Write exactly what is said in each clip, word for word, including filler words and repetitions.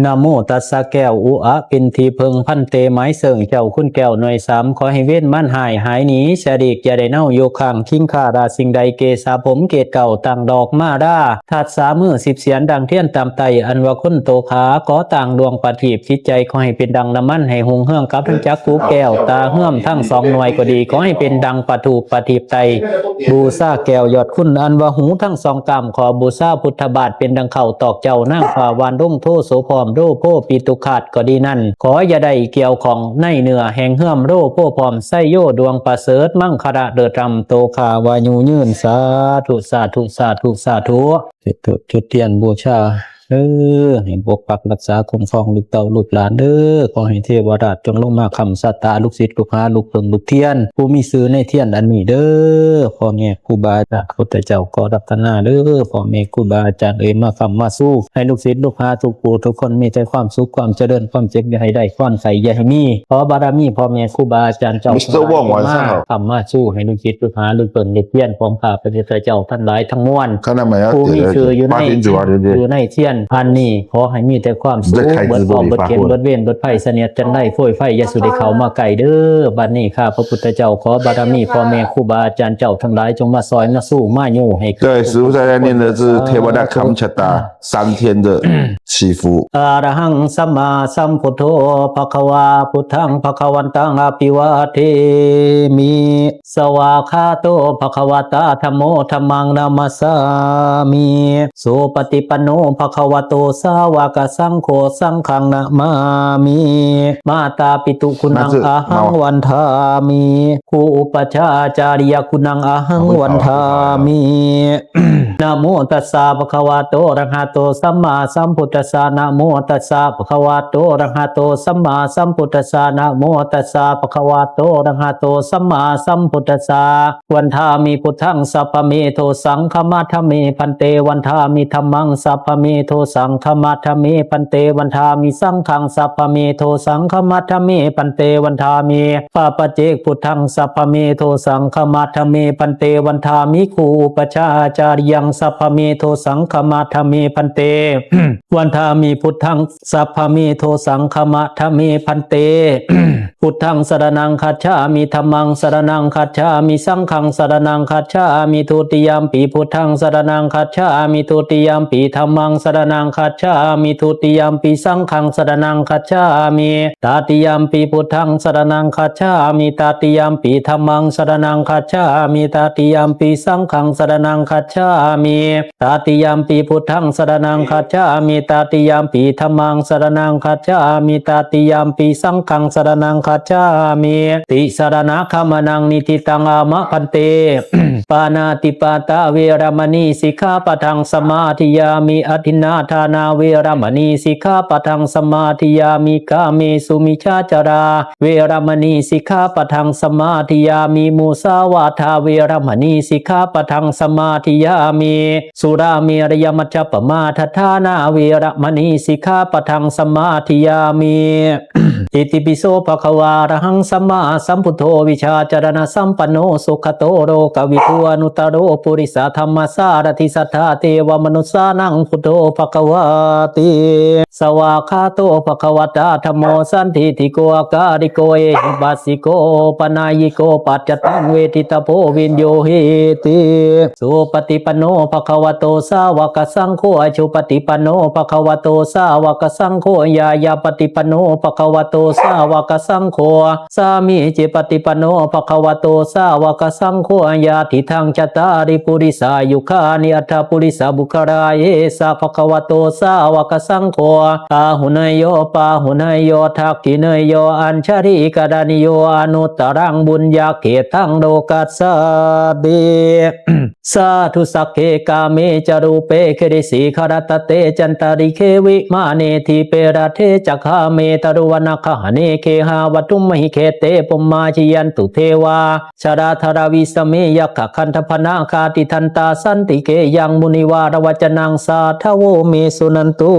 นะโมตัสสะแก้วอุอะ เป็นที่พึ่ง ภันเต ไม้เสิง เจ้าคุณแก้วหน่วยสาม ขอให้เวรมันหายหายหนี สะดีกอย่าได้เน่าอยู่ข้าง คิงคาราสิ่งใด เกศาผมเกศเก่า ต่างดอกมารา ทัดสามือสิบเสียน ดังเทียนตามไต อันว่าคนโตขา ขอต่างดวงประทีปจิตใจ ขอให้เป็นดังน้ำมัน ให้หุงเฮืองกับทั้งจักขุแก้ว ตาเฮือมทั้งสองหน่วยก็ดี ขอให้เป็นดังประทูปประทีปไต บูชาแก้วยอดคุณ อันว่าหูทั้งสองกำ ขอบูชาพุทธบาท เป็นดังเข้าตอกเจ้า นางฟ้าหวานดงโทโสพร้อม โรโพปิตุคาตก็ดีนั้น ขออย่าได้เกี่ยวของในเนื้อแห่งเฮือม โรโพพร้อม ไสโยดวงประเสริฐ มังคละเลิศล้ำ โตข้าวายุยืน สาธุ สาธุ สาธุ สาธุ จุดธูปจุดเทียนบูชา เออ ให้ปกปักรักษาคุ้มครองลูกเต้าลูกหลานเด้อ ขอให้เทวราชจงลงมาค้ำชะตาลูกศิษย์ลูกหาลูกเพิ่งลูกเทียน ผู้มีชื่อในเทียนอันนี้เด้อ พ่อแม่ครูบาอาจารย์พุทธเจ้าขอรัตนาเด้อ พ่อแม่ครูบาอาจารย์เอ่ยมาค้ำมาชู ให้ลูกศิษย์ลูกหาทุกผู้ทุกคนมีแต่ความสุขความเจริญ ความเจ็บอย่าให้ได้ ความไข้อย่าให้มี ขอบารมีพ่อแม่ครูบาอาจารย์เจ้า Mister Wong ทั้งหลายจงมา 晚上好 ค้ำมาชู ให้ลูกศิษย์ลูกหาลูกเพิ่งลูกเทียนของข้าพระพุทธเจ้าทั้งหลายทั้งมวล 看到没有？ ผู้มีชื่ออยู่ใน 八点九啊，对不对？ อยู่ในเทียนอันนี้ ขอให้มีแต่ความสุข เบิดเคราะห์เบิดเข็ญ เบิดเวร เบิดภัย เสนียดจัญไร โพยภัย อย่าสู่ได้เข้ามาใกล้เด้อ บัดนี้ข้าพระพุทธเจ้าขอบารมีพ่อแม่ครูบาอาจารย์เจ้าทั้งหลาย จงมาซอยมาชูมายูให้ 对，师父在那念的是 เทวดาค้ำชะตา 三天的祈福。 Arahaṃ sammāsambuddho bhagavā, buddhaṃ bhagavantaṃ abhivādemi. Svākkhāto bhagavatā dhammo, dhammaṃ namassāmi. Supaṭipanno bhagavato sāvakasaṅgho, saṅghaṃ namāmi. Mātāpituguṇaṃ ahaṃ vandāmi. ครูอุปัชฌาย์ อาจาริยะ คุณัง อะหัง วันทามิ Namo tassa bhagavato arahato sammāsambuddhassa. Namo tassa bhagavato arahato sammāsambuddhassa. Namo tassa bhagavato arahato sammāsambuddhassa. Vandāmi buddhaṃ sabbaṃ-me-dhosaṃ khamatha me bhante. Vandāmi dhammaṃ sabbaṃ-me-dhosaṃ khamatha me bhante. Vandāmi saṅghaṃ sabbaṃ-me-dhosaṃ khamatha me bhante. Vandāmi paccekabuddhaṃ sabbaṃ-me-dhosaṃ khamatha me bhante. Vandāmi ครูอุปัชฌาย์ อาจาริยัง sabbaṃ-me-dhosaṃ khamatha me bhante. Vandāmi buddhaṃ sabbaṃ-me-dhosaṃ khamatha me bhante. Buddhaṃ saraṇaṃ gacchāmi. Dhammaṃ saraṇaṃ gacchāmi. Saṅghaṃ saraṇaṃ gacchāmi. Dutiyampi buddhaṃ saraṇaṃ gacchāmi. Dutiyampi dhammaṃ saraṇaṃ gacchāmi. Dutiyampi saṅghaṃ saraṇaṃ gacchāmi. Tatiyampi buddhaṃ saraṇaṃ gacchāmi. Tatiyampi dhammaṃ saraṇaṃ gacchāmi. Tatiyampi saṅghaṃ saraṇaṃ gacchāmi. Tatiyampi buddhaṃ saraṇaṃ gacchāmi. Tatiyampi dhammaṃ saraṇaṃ gacchāmi. Tatiyampi saṅghaṃ saraṇaṃ gacchāmi. Tisaraṇagamanaṃ niṭṭhitaṃ āma bhante. Pāṇātipātā veramaṇī sikkhāpadaṃ samādiyāmi. Adinnādānā veramaṇī sikkhāpadaṃ samādiyāmi. Kāmesu micchācārā veramaṇī sikkhāpadaṃ samādiyāmi. Musāvādā veramaṇī sikkhāpadaṃ samādiyāmi. Surāmerayamajjapamādaṭṭhānā veramaṇī sikkhāpadaṃ samādiyāmi. Itipi so bhagavā arahaṃ sammāsambuddho vijjācaraṇasampanno sugato lokavidū anuttaro purisadammasārathi satthā devamanussānaṃ buddho bhagavāti. Svākkhāto bhagavatā dhammo sandiṭṭhiko akāliko ehipassiko opanayiko paccattaṃ veditabbo viññūhīti. Supaṭipanno bhagavato sāvakasaṅgho, ujupaṭipanno bhagavato sāvakasaṅgho, ñāyapaṭipanno bhagavato sāvakasaṅgho, sāmīcipaṭipanno bhagavato sāvakasaṅgho, yadidaṃ cattāri purisayugāni aṭṭha purisapuggalā, esa bhagavato sāvakasaṅgho, āhuneyyo pāhuneyyo dakkhiṇeyyo añjalikaraṇīyo anuttaraṃ puññakkhettaṃ lokassāti. Sādhu. Sagge kāme ca rūpe girisikharataṭe cantalikkhe vimāne dīpe raṭṭhe ca gāme taruvanagahane gehavatthumhi khette bhummā cāyantu devā jalathalavisame yakkhagandhabbanāgā tiṭṭhantā santike yaṃ munivaravacanaṃ sādhavo me suṇantu.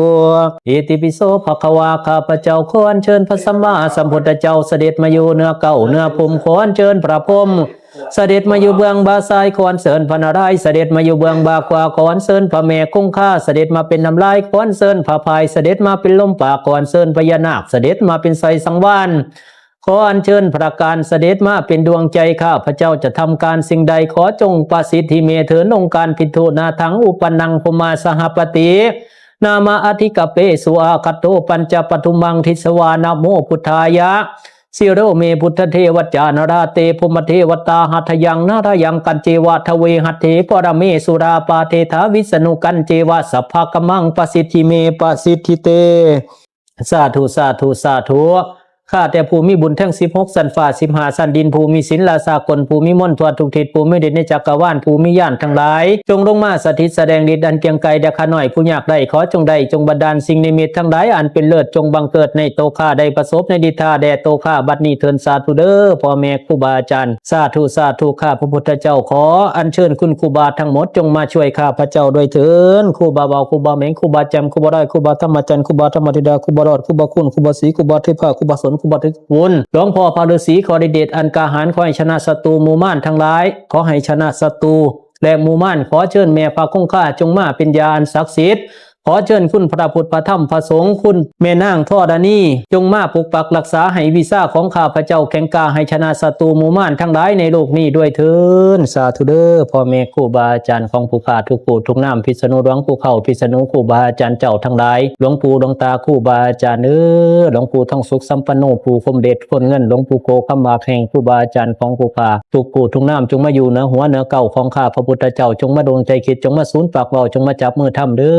Itipi so bhagavā ข้าพเจ้าขออัญเชิญพระสัมมาสัมพุทธเจ้าเสด็จมาอยู่เหนือเก้าเหนือภูมิ ขออัญเชิญพระพรหม เสด็จมาอยู่เบื้องบ่าซ้าย ขออัญเชิญพระนารายณ์ เสด็จมาอยู่เบื้องบ่าขวา ขออัญเชิญพระแม่คงคา เสด็จมาเป็นน้ำลาย ขออัญเชิญพระพาย เสด็จมาเป็นลมปาก ขออัญเชิญพญานาค เสด็จมาเป็นไสสังวาล ขออัญเชิญพระการ เสด็จมาเป็นดวงใจ ข้าพเจ้าจะทำการสิ่งใด ขอจงประสิทธิเมเถิด องค์การ Pitthunāthaṃ uppannaṃ brahmā sahapati nāma ādikapesu āgato pañcapadumaṃ disvā, namo buddhāya. Siro me buddhadevaccā, nārā te brahmadevatā, hadayaṃ nārāyaṃ kañceva dve hatthe paramesurā pāde, tā visnu kañceva sabbakammaṃ pasiddhi me pasiddhi te. สาธุ สาธุ สาธุ ข้าแต่ผู้มีบุญทั้งสิบหกชั้นฟ้า สิบห้าชั้นดิน ผู้มีศีลสากล ผู้มีมนต์ทั่วทุกทิศ ผู้มีฤทธิ์ในจักรวาล ผู้มีญาณทั้งหลาย จงลงมาสถิตแสดงฤทธิ์อันเกรียงไกรแด่ข้าน้อยผู้ยากไร้ ขอจงได้จงบันดาลสิ่งนิมิตทั้งหลายอันเป็นเลิศ จงบังเกิดในโตข้า ได้ประสบในฤทธาแด่โตข้าบัดนี้เทิน สาธุเด้อพ่อแม่ครูบาอาจารย์ สาธุ สาธุ ข้าพระพุทธเจ้าขออัญเชิญคุณครูบาทั้งหมดจงมาช่วยข้าพระเจ้าด้วยเถิน ครูบาเบา ครูบาเหม็ง ครูบาแจ่ม ครูบาด้อย ครูบาธรรมจันทร์ ครูบาธรรมธิดา ครูบารอด ครูบาคุณ ครูบาศรี ครูบาเทพา ครูบาสน ครูบาเทพบุญ หลวงพ่อพระฤาษี ขอฤทธิ์เดชอันกล้าหาญ ขอให้ชนะศัตรูหมู่มารทั้งหลาย ขอให้ชนะศัตรูและหมู่มาร ขอเชิญแม่พระคงคาจงมาเป็นยาอันศักดิ์สิทธิ์ ขอเชิญคุณพระพุทธพระธรรมพระสงฆ์ คุณแม่นางธรณี จงมาปกปักรักษาให้วิชาของข้าพเจ้าแข็งกล้า ให้ชนะศัตรูหมู่มารทั้งหลายในโลกนี้ด้วยเถิน สาธุเด้อพ่อแม่ครูบาอาจารย์ของผู้ข้าทุกผู้ทุกนาม พิษณุหลวงปู่เข้า พิษณุครูบาอาจารย์เจ้าทั้งหลาย หลวงปู่หลวงตาครูบาอาจารย์เอ้อ หลวงปู่ทองสุขสัมปันโน ปู่คมเดชโคนเงิน หลวงปู่โกคำหมากแห่งครูบาอาจารย์ของผู้ข้า ทุกผู้ทุกนามจงมาอยู่เหนือหัวเหนือเก้าของข้าพระพุทธเจ้า จงมาดวงใจคิด จงมาศูนย์ปากเว้า จงมาจับมือทำเด้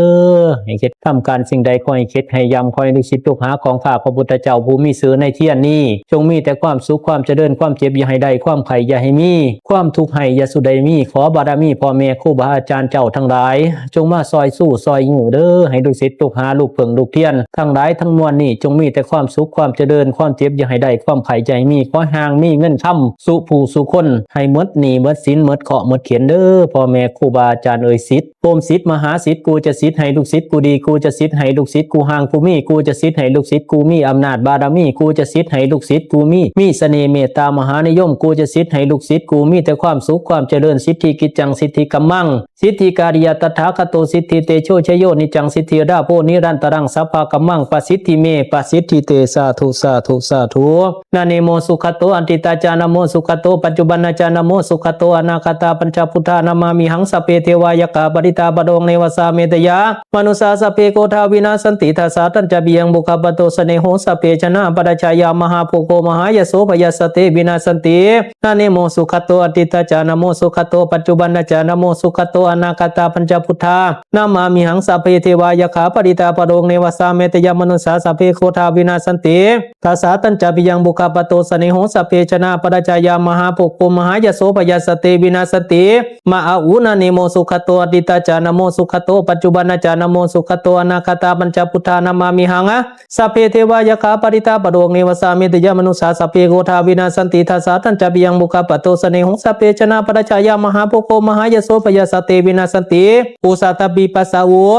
อ ให้คิดทำการสิ่งใดขอให้คิดให้ยำ ขอให้ลูกศิษย์ลูกหาของข้าพระพุทธเจ้าผู้มีชื่อในเทียนนี้ จงมีแต่ความสุขความเจริญ ความเจ็บอย่าให้ได้ ความไข้อย่าให้มี ความทุกข์ให้อย่าสุดได้มี ขอบารมีพ่อแม่ครูบาอาจารย์เจ้าทั้งหลาย จงมาซอยสู้ซอยอยู่เด้อ ให้ลูกศิษย์ลูกหาลูกเพิ่งลูกเทียน ทั้งหลายทั้งมวลนี้จงมีแต่ความสุขความเจริญ ความเจ็บอย่าให้ได้ ความไข้อย่าให้มี ขอให้ห่างมีเงินคำ สุผู้สุคน ให้หมดหนี้หมดสินหมดเคราะห์หมดเข็ญเด้อ พ่อแม่ครูบาอาจารย์เอ่ย ศิษย์โยมศิษย์มหาศิษย์ กูจะศิษย์ให้ลูกศิษย์กูดี กูจะศิษย์ให้ลูกศิษย์กูห่างกูมี กูจะศิษย์ให้ลูกศิษย์กูมีอำนาจบารมี กูจะศิษย์ให้ลูกศิษย์กูมี มีเสน่ห์เมตตามหานิยม กูจะศิษย์ให้ลูกศิษย์กูมีแต่ความสุขความเจริญ siddhi kiccaṃ siddhi kammaṃ siddhi kāriyaṃ tathāgato siddhi tejo jayo niccaṃ siddhi lābho nirantaraṃ sabbakammaṃ pasiddhi me pasiddhi te สาธุ สาธุ สาธุ Namo sugato atītā ca namo sugato paccuppanna ca namo sugato anāgatā pañca buddhā namāmihaṃ sabbe devā yakkhā parittā parong nevasāmeteyya manussā sabbe koṭhā vinassanti dassatañca piyaṃ buddhapatto sneho sabbe janā parajāya mahābhogo mahāyaso bhayassa te vinassanti. Namo sugato atītā ca namo sugato paccuppanna ca namo sugato anāgatā pañca buddhā namāmihaṃ sabbe devā yakkhā parittā parong nevasāmeteyya manussā sabbe koṭhā vinassanti dassatañca piyaṃ buddhapatto sneho sabbe janā parajāya mahābhogo mahāyaso bhayassa te vinassanti. Mā ā u namo sugato atītā ca namo sugato paccuppanna ca namo sugato anāgatā pañca buddhā namāmihaṃ sabbe devā yakkhā parittā parong nevasāmeteyya manussā sabbe koṭhā vinassanti dassatañca piyaṃ buddhapatto sneho sabbe janā parajāya mahābhogo mahāyaso bhayassa te vinassanti. Usatāpi phassa u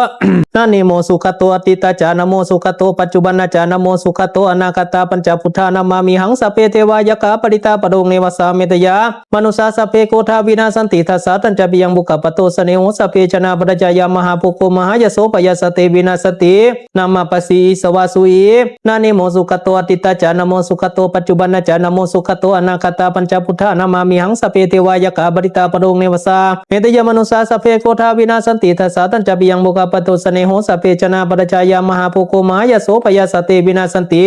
namo sugato atītā ca namo sugato paccuppanna ca namo sugato anāgatā pañca buddhā namāmihaṃ sabbe devā yakkhā parittā parong nevasāmeteyya manussā sabbe koṭhā vinassanti dassatañca piyaṃ buddhapatto sneho sabbe janā parajāya mahābhogo mahāyaso bhayassa te vinassanti. Namo pasi isvā sui namo sugato atītā ca namo sugato paccuppanna ca namo sugato anāgatā pañca buddhā namāmihaṃ sabbe devā yakkhā parittā parong nevasāmeteyya manussā sabbe koṭhā vinassanti dassatañca piyaṃ buddhapatto sneho sabbe janā parajāya mahābhogo mahāyaso bhayassa te vinassanti.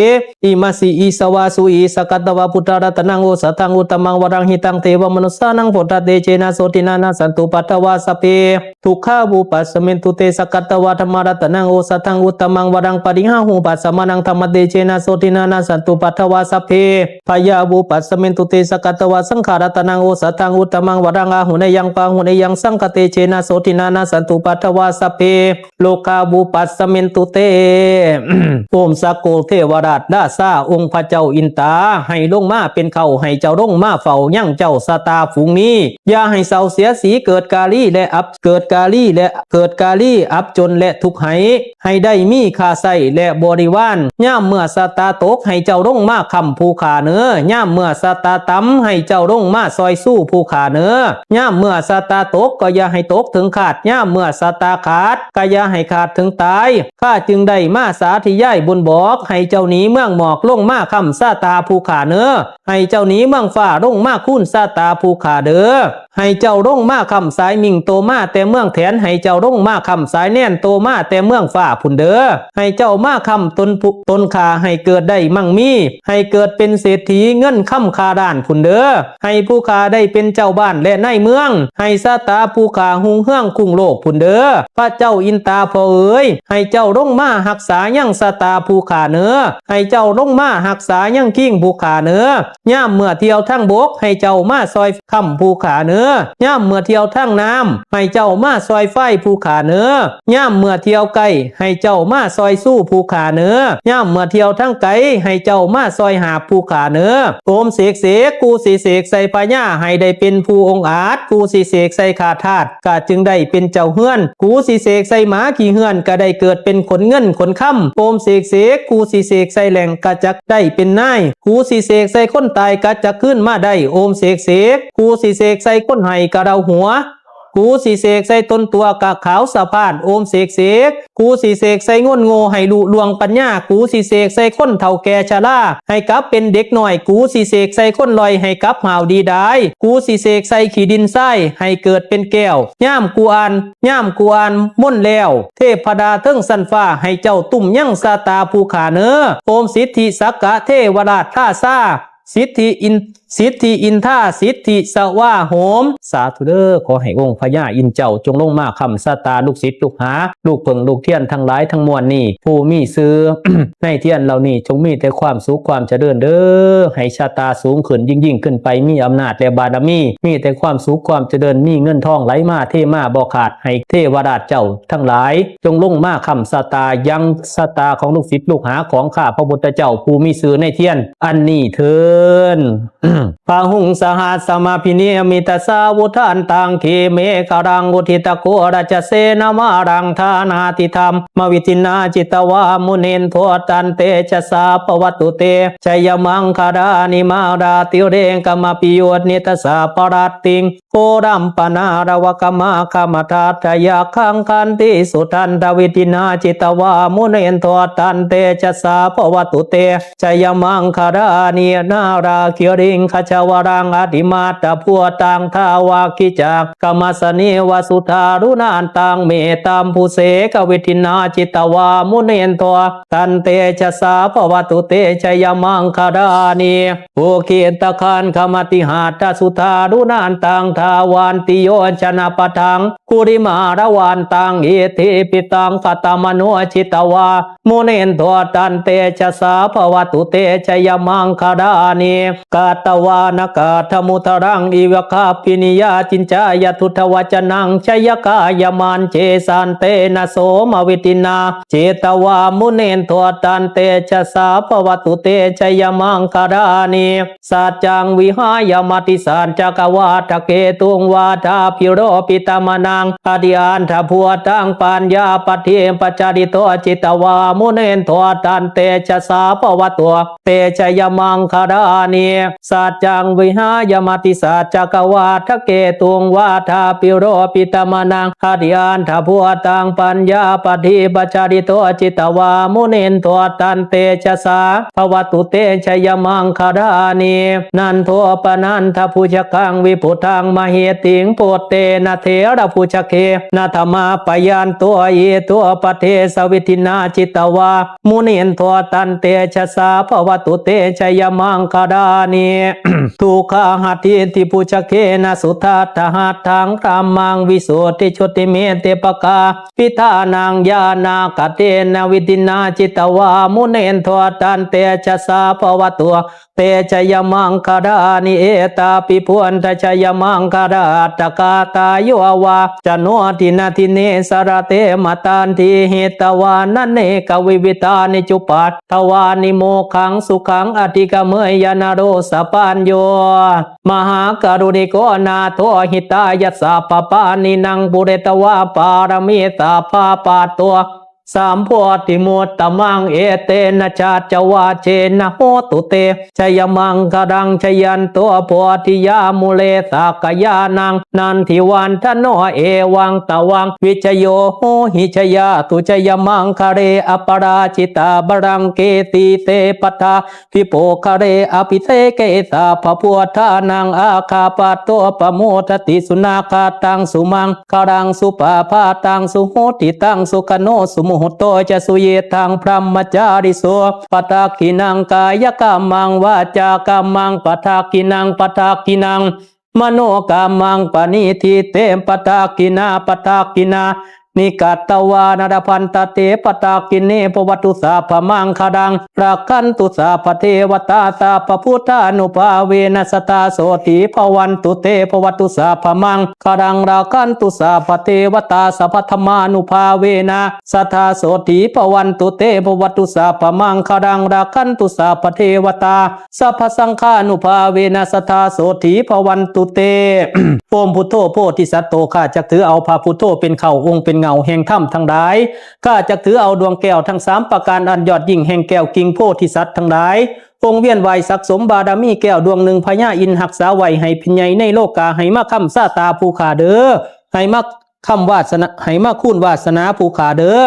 Imassi isvā sui sakkatvā buddharatanaṃ osathaṃ uttamaṃ varaṃ hitaṃ devamanussānaṃ buddhatejena sotthinā nassantupaddavā sabbe dukkhā vūpasamentu te. Sakkatvā dhammaratanaṃ osathaṃ uttamaṃ varaṃ pariḷāhūpasamanaṃ dhammatejena sotthinā nassantupaddavā sabbe bhayā vūpasamentu te. Sakkatvā saṅgharatanaṃ osathaṃ uttamaṃ varaṃ āhuneyyaṃ pāhuneyyaṃ saṅghate jena sotthinā nassantupaddavā sabbe rogā vūpasamentu te. โอม sakko เทวราชราชา องค์พระเจ้าอินตา ให้ลงมาเป็นเค้า ให้เจ้าลงมาเฝ้ายังเจ้าชะตาฝูงนี้ อย่าให้เศร้าเสียสี เกิดกาลีและอับ เกิดกาลีและ เกิดกาลีอับจนและทุกข์ไห้ ให้ได้มีข้าใช้และบริวาร ยามเมื่อชะตาตก ให้เจ้าลงมาค้ำผู้ข้าเน้อ ยามเมื่อชะตาต่ำ ให้เจ้าลงมาซอยชูผู้ข้าเน้อ ยามเมื่อชะตาตก ก็อย่าให้ตกถึงขาด ยามเมื่อชะตาขาด ก็อย่าให้ขาดถึงตาย ข้าจึงได้มาสาธยายบ่งบอก ให้เจ้าหนีเมืองหมอก ลงมาค้ำชะตาผู้ข้าเน้อ ให้เจ้าหนีเมืองฟ้า ลงมาคูณชะตาผู้ข้าเด้อ ให้เจ้าลงมาค้ำสายมิ่ง โตมาแต่เมืองแถน ให้เจ้าลงมาค้ำสายแนน โตมาแต่เมืองฟ้าพุ้นเด้อ ให้เจ้ามาค้ำตนผู้ ตนข้า ให้เกิดได้มั่งมี ให้เกิดเป็นเศรษฐี เงินคำข้าล้านพุ้นเด้อ ให้ผู้ข้าได้เป็นเจ้าบ้านและนายเมือง ให้ชะตาผู้ข้าฮุ่งเฮืองคุ้งโลกพุ้นเด้อ พระเจ้าอินตาพ่อเอ๋ย ให้เจ้าลงมารักษายังชะตาผู้ข้าเน้อ ให้เจ้าลงมารักษายังคิงผู้ข้าเน้อ ยามเมื่อเที่ยวทางบก ให้เจ้ามาซอยค้ำผู้ข้าเน้อ ยามเมื่อเที่ยวทางน้ำ ให้เจ้ามาซอยไฟผู้ข้าเน้อ ยามเมื่อเที่ยวใกล้ ให้เจ้ามาซอยชูผู้ข้าเน้อ ยามเมื่อเที่ยวทางไกล ให้เจ้ามาซอยหาบผู้ข้าเน้อ โอมเสกเสก กูสิเสกใส่พญา ให้ได้เป็นผู้องอาจ กูสิเสกใส่ข้าทาส ก็จึงได้เป็นเจ้าเฮือน กูสิเสกใส่หมาขี้เฮือน ก็ได้เกิดเป็นขนเงินขนคำ โอมเสกเสก กูสิเสกใส่แหล่ง ก็จักได้เป็นนาย กูสิเสกใส่คนตาย ก็จักคืนมาได้ โอมเสกเสก กูสิเสกใส่คนไห้ ก็เดาหัว กูสิเสกใส่ตนตั๋ว ก็ขาวสะพาน โอมเสกเสก กูสิเสกใส่คนโง่ ให้ลุล่วงปัญญา กูสิเสกใส่คนเฒ่าแก่ชรา ให้กลับเป็นเด็กน้อย กูสิเสกใส่คนลอย ให้กลับหาวดีดาย กูสิเสกใส่ขี้ดินทราย ให้เกิดเป็นแก้ว ยามกูอ่าน ยามกูอ่านมนต์แล้ว เทพดาเทิงชั้นฟ้า ให้เจ้าตุ้มยังชะตาผู้ข้าเน้อ โอมสิทธิสักกะเทวราชราชา สิทธิอิน สิทธิอินทา สิทธิสวาโหม สาธุเด้อ ขอให้องค์พญาอินเจ้าจงลงมาค้ำชะตาลูกศิษย์ลูกหา ลูกเผิ่งลูกเทียนทั้งหลายทั้งมวลนี้ ผู้มีชื่อ ในเทียนเหล่านี้จงมีแต่ความสุขความเจริญเด้อ ให้ชะตาสูงขึ้นยิ่งๆขึ้นไป มีอำนาจและบารมี มีแต่ความสุขความเจริญ มีเงินทองไหลมาเทมาบ่ขาด ให้เทวราชเจ้าทั้งหลาย จงลงมาค้ำชะตายังชะตาของลูกศิษย์ลูกหาของข้าพระพุทธเจ้าผู้มีชื่อในเทียนอันนี้เทอญ Bāhuṃ sahassamabhinimmitasāvudhantaṃ grīmekhalaṃ uditaghorasasenamāraṃ dānādidhammavidhinā jitavā munindo tantejasā bhavatu te jayamaṅgalāni. Mārātirekamabhiyujjhitasabbarattiṃ ghorampanāḷavakamakkhamathaddhayakkhaṃ khantīsudantavidhinā jitavā munindo tantejasā bhavatu te jayamaṅgalāni. Nāḷāgiriṃ gajavaraṃ atimattabhūtaṃ dāvaggicakkamasanīva sudāruṇantaṃ mettambusekavidhinā jitavā munindo tantejasā bhavatu te jayamaṅgalāni. Ukkhittakhaggamatihatthasudāruṇantaṃ dhāvantiyojanapathaṅgulimālavantaṃ iddhībhisaṅkhatamano jitavā munindo tantejasā bhavatu te jayamaṅgalāni. Katvāna kaṭṭhamudaraṃ iva gabbhinīyā ciñcāya duṭṭhavacanaṃ janakāyamajjhe santena somavidhinā jitavā munindo tantejasā bhavatu te jayamaṅgalāni. Saccaṃ vihāya matisaccakavādaketuṃ vādābhiropitamanaṃ atiandhabhūtaṃ paññāpadīpajalito jitavā munindo tantejasā bhavatu te jayamaṅgalāni. Saccaṃ vihāya matisaccakavādaketuṃ vādābhiropitamanaṃ atiandhabhūtaṃ paññāpadīpajalito jitavā munindo tantejasā bhavatu te jayamaṅgalāni. Nandopanandabhujagaṃ vibudhaṃ mahiddhiṃ puttena therabhujagena damāpayanto iddhūpadesavidhinā jitavā munindo tantejasā bhavatu te jayamaṅgalāni. Duggāhadiṭṭhibhujagena sudaṭṭhahatthaṃ brahmaṃ visuddhijutimiddhibakābhidhānaṃ ñāṇāgadena vidhinā jitavā munindo tantejasā bhavatu te jayamaṅgalāni. Etāpi buddhajayamaṅgalaaṭṭhagāthā yo vā ca no dinadine sarate matandī hitvānanekavividhāni cupaddavāni mokkhaṃ sukhaṃ adhigameyya naro sapañño. Mahākāruṇiko nātho hitāya sabbapāṇinaṃ pūretvā pāramī sabbā patto sambodhimuttamaṃ etena saccavajjena hotu te jayamaṅgalaṃ. Jayanto bodhiyā mūle sakyānaṃ nandivaḍḍhano evaṃ tvaṃ vijayo hohi jayassu jayamaṅgale aparājitapallaṅke sīse paṭha vipokkhare abhiseke sabbabuddhānaṃ aggappatto pamodati. Sunakkhattaṃ sumaṅgalaṃ supabhātaṃ suhuṭṭhitaṃ sukhaṇo sumuhutto ca suyiṭṭhaṃ brahmacārisu padakkhiṇaṃ kāyakammaṃ vācākammaṃ padakkhiṇaṃ padakkhiṇaṃ manokammaṃ paṇidhī te padakkhiṇā padakkhiṇāni katvāna labhantatthe padakkhiṇe. Bhavatu sabbamaṅgalaṃ rakkhantu sabbadevatā sabbabuddhānubhāvena sadā sotthī bhavantu te. Bhavatu sabbamaṅgalaṃ rakkhantu sabbadevatā sabbadhammānubhāvena sadā sotthī bhavantu te. Bhavatu sabbamaṅgalaṃ rakkhantu sabbadevatā sabbasaṅghānubhāvena sadā sotthī bhavantu te. โอม Buddho bodhisatto ข้าจักถือเอาพระพุทโธเป็นเข้าองค์เป็นเงาแห่งธรรมทั้งหลาย ข้าจักถือเอาดวงแก้วทั้งสามประการอันยอดยิ่งแห่งแก้วกิ่งโพธิสัตว์ทั้งหลาย องค์เวียนไหว้สักสมบารมีแก้วดวงหนึ่งพญาอินทร์รักษาไว้ให้เป็นใหญ่ในโลกา ให้มาค้ำชะตาผู้ข้าเด้อ ให้มาค้ำวาสนา ให้มาคูณวาสนาผู้ข้าเด้อ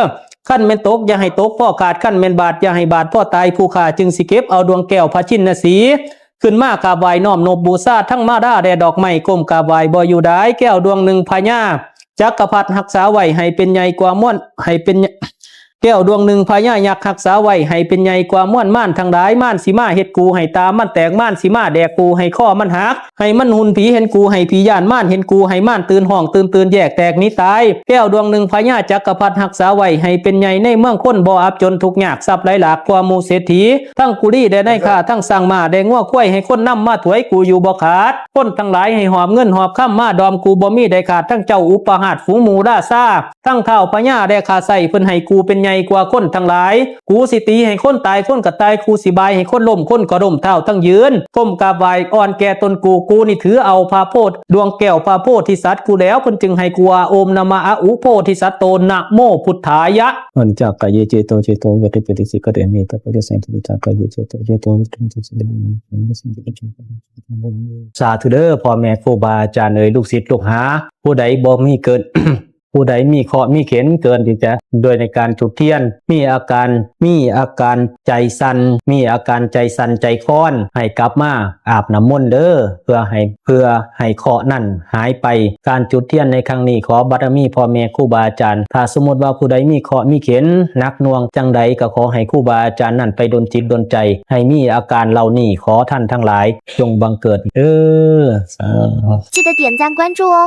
คันแม่นตกอย่าให้ตกพ้อขาด คันแม่นบาดอย่าให้บาดพ้อตาย ผู้ข้าจึงสิเก็บเอาดวงแก้วพระชินสี ขึ้นมากราบไหว้น้อมนบบูชาทั้งมาลาและดอกไม้ ก้มกราบไหว้บ่อยู่ดาย แก้วดวงหนึ่งพญาจักรพรรดิรักษาไว้ให้เป็นใหญ่กว่ามวล ให้เป็น แก้วดวงหนึ่งพญายักษ์รักษาไว้ให้เป็นใหญ่กว่ามวล มารทั้งหลาย มารสิมาเฮ็ดกูให้ตามันแตก มารสิมาแดกกูให้คอมันหัก ให้มันหุ่นผีเห็นกูให้ผีย้าน มารเห็นกูให้มารตื่นฮ้องตื่นตื่นแยกแตกหนีตาย แก้วดวงหนึ่งพญาจักรพรรดิรักษาไว้ให้เป็นใหญ่ในเมืองคนบ่อับจนทุกข์ยาก ทรัพย์ไหลหลากกว่าหมู่เศรษฐี ทั้งกุลีและนายข้า ทั้งช้างม้าและงัวควาย ให้คนนำมาถวายกูอยู่บ่ขาด คนทั้งหลายให้หอบเงินหอบคำมาดอมกูบ่มีได้ขาด ทั้งเจ้าอุปราชฝูงหมู่ราชา ทั้งท้าวพญาและข้าไส้เพิ่นให้กูเป็นใหญ่กว่าคนทั้งหลาย กูสิตีให้คนตายคนก็ตาย กูสิบายให้คนล้มคนก็ล้ม เท้าทั้งยืน ก้มกราบไหว้อ่อนแก่ตนกู กูนี่ถือเอาพระโพธิ์ดวงแก้วพระโพธิสัตว์กูแล้ว เพิ่นจึงให้กูว่า โอมนะมะอะอุโพธิสัตโต นะโมพุทธายะ Aniccaṃ kāye ceto ceto veditabbo sikkharime. Taṃ kāyassaṃ atītā kāye ceto ceto veditabbo sikkharime. สาธุเด้อ พ่อแม่ครูบาอาจารย์เอ่ย ลูกศิษย์ลูกหา ผู้ใดบ่มีเกิน ผู้ใดมีเคราะห์มีเข็ญเกินที่จะ โดยในการจุดเทียน มีอาการ มีอาการใจสั่น มีอาการใจสั่นใจคลอน ให้กลับมาอาบน้ำมนต์เด้อ เพื่อให้ เพื่อให้เคราะห์นั้นหายไป การจุดเทียนในครั้งนี้ขอบารมีพ่อแม่ครูบาอาจารย์ ถ้าสมมุติว่าผู้ใดมีเคราะห์มีเข็ญหนักหน่วงจั่งใด ก็ขอให้ครูบาอาจารย์นั้นไปดลจิตดลใจ ให้มีอาการเหล่านี้ ขอท่านทั้งหลายจงบังเกิดเด้อ สาธุ 记得点赞关注哦。